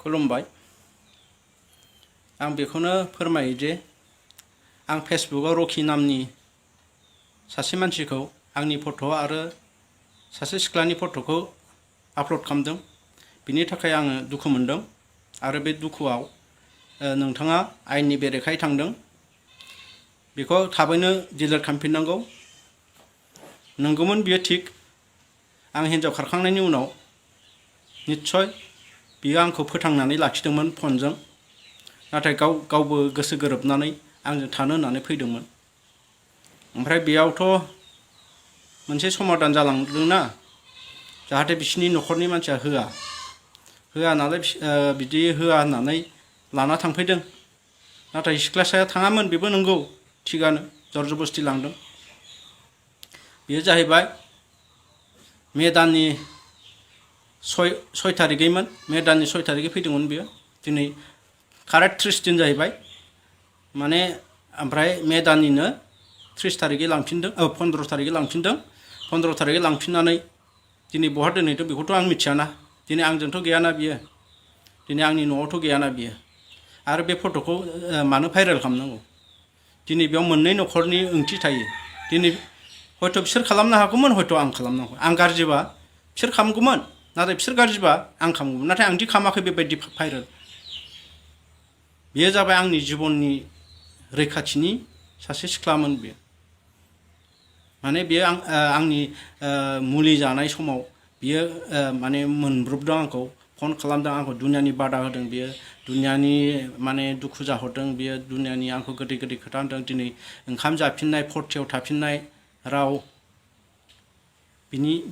खुलुमबाय। आं बेखौनो फोरमायो जे आं फेसबुकआव रकि नामनि सासे मानसिखौ आंनि फट' आरो सासे सिख्लानि फट'खौ आपल'ड खालामदों। बिनि थाखाय आङो दुखु मोनदों आरो बे दुखुआव नोंथाङा आयेननि बेरेखायै थांदों। बेखौ थाबैनो डिलिट खालामफिननांगौ। नंगौमोन बियो थिग। आं हिन्जाव खारखांनायनि उनाव निस्सय बियो आंखौ फोथांनानै लाखिदोंमोन फनजों। नाथाय गावबो गोसो गोरोबनानै आंजों थानो होननानै फैदोंमोन। ओमफ्राय बेयावथ' मोनसे समाधान जालांदोंना, जाहाथे बिसिनि न'खरनि मानसिया होआ नालाय बिदि होआ होननानै लाना थांफैदों। नाथाय सिख्लासाया थाङामोन, बेबो नंगौ, थिगानो, जरजबस्ति लांदों। बेयो जाहैबाय मे दाननि 6 थारिखैमोन। मे दाननि 6 थारिखै फैदोंमोन बियो। दिनै कारेक्ट 30 दिन जाहैबाय। माने ओमफ्राय मे दाननिनो 30 थारिखै लांफिनदों, 15 थारिखै लांफिनदों। 15 थारिखै लांफिननानै दिनै बहा दोनहैदों बेखौथ' आं मिथियाना। दिनै आंजोंथ' गैयाना बियो, दिनै आंनि न'आवथ' गैयाना बियो। आरो बे फट'खौ मानो भाइरेल खालामनांगौ? दिनै बेयाव मोननै न'खरनि ओंथि थायो। दिनै हयथ' बिसोर खालामनो हागौमोन, हयथ' आं खालामनांगौ। आं गाज्रिबा बिसोर खालामगौमोन, नाथाय बिसोर गाज्रिबा आं खालामगौमोन। नाथाय आंदि खालामाखै बेबायदि भाइरेल। बेयो जाबाय आंनि जिबननि रैखाथिनि सासे सिख्लामोन बियो। माने बियो आंनि मुलि जानाय समाव बियो माने मोनब्रबदों आंखौ, फन खालामदों, आंखौ दुनियानि बादा होदों बियो, दुनियानि माने दुखु जाहरदों बियो, दुनियानि आंखौ गोदै गोदै खोथा होदों। दिनै ओंखाम जाफिननाय, फरथियाव थाफिननाय राव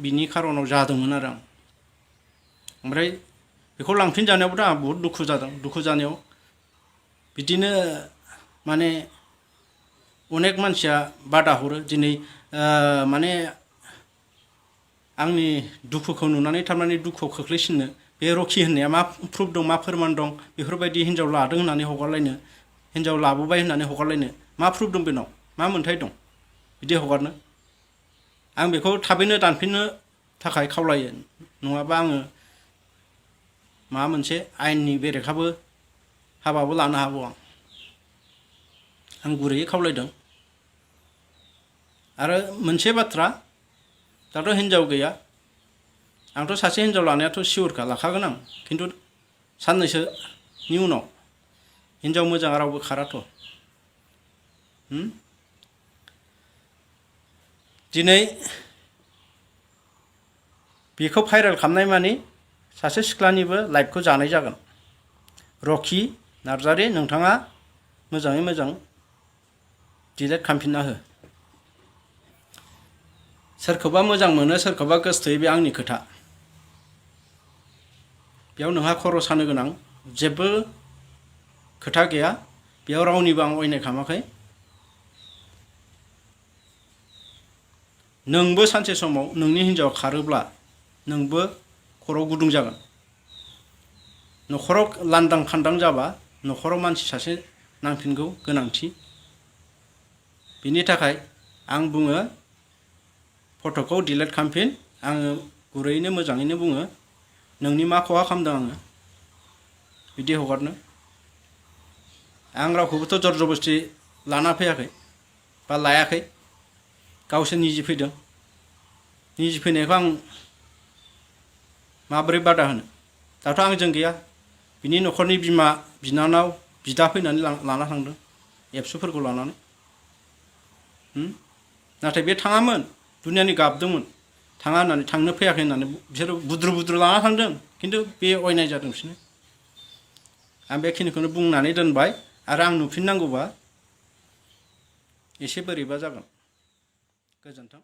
बिनि खारनाव जादोंमोन आरो आं। ओमफ्राय बेखौ लांफिनजानायावबोथ' आंहा बहुद दुखु जादों। दुखु जानायाव बिदिनो माने अनेक मानसिया बादा हरो। दिनै माने आंनि दुखुखौ नुनानै थारमाने दुखुआव खोख्लैसिननो, बे रकि होननाया मा प्रुफ दं, मा फोरमान दं, बेफोरबायदि हिन्जाव लादों होननानै हगारलायनो, हिन्जाव लाबोबाय होननानै हगारलायनो मा प्रुफ दं बेनाव? मा मोन्थाय दं बिदि हगारनो? आं बेखौ थाबैनो दानफिननो थाखाय खावलायो। नङाबा आङो माबा मोनसे आयेननि बेरेखाबो हाबाबो लानो हागौ। आं गुरैयै खावलायदों। आरो मोनसे बाथ्रा, दाथ' हिन्जाव गैया। आंथ' सासे हिन्जाव लानायाथ' सिउरखा, लाखागोन आं। खिन्थु साननैसोनि उनाव हिन्जाव मोजाङा रावबो खाराथ'। दिनै बेखौ भाइरेल खालामनाय मानि सासे सिख्लानिबो लाइफखौ जानाय जागोन। रकि नार्जारि, नोंथाङा मोजाङै मोजां डिलिट खालामफिनना हो। सोरखौबा मोजां मोनो, सोरखौबा गोसथोयो, बे आंनि खोथा। बेयाव नोंहा खर' सानो गोनां जेबो खोथा गैया। बेयाव रावनिबो आं अयनाय खालामाखै। नोंबो सानसे समाव नोंनि हिन्जाव खारोब्ला नोंबो खर'आव गुदुं जागोन। न'खराव लांदां खान्दां जाबा न'खराव मानसि सासे नांफिनगौ गोनांथि। बिनि थाखाय आं बुङो, फट'खौ डिलिट खालामफिन। आङो गुरैयैनो मोजाङैनो बुङो, नोंनि मा खहा खालामदों आङो बिदि हगारनो? आं रावखौबोथ' जरजबस्ति लाना फैयाखै बा लायाखै। गावसोर निजि फैदों। निजि फैनायखौ आं माबोरै बादा होनो? दाथ' आंजों गैया। बिनि न'खरनि बिमा, बिनानाव, बिदा फैनानै लाना थांदों, एबसुफोरखौ लानानै। नाथाय बे थाङामोन, दुनियानि गाबदोंमोन। थाङा होननानै, थांनो फैयाखै होननानै बिसोरो बुद्रु बुद्रु लाना थांदों। खिन्थु बे अयनाय जादों बिसोरनो। आं बेखिनिखौनो बुंनानै दोनबाय। आरो आं नुफिननांगौबा एसे बोरैबा जागोन। गोजोन्थों।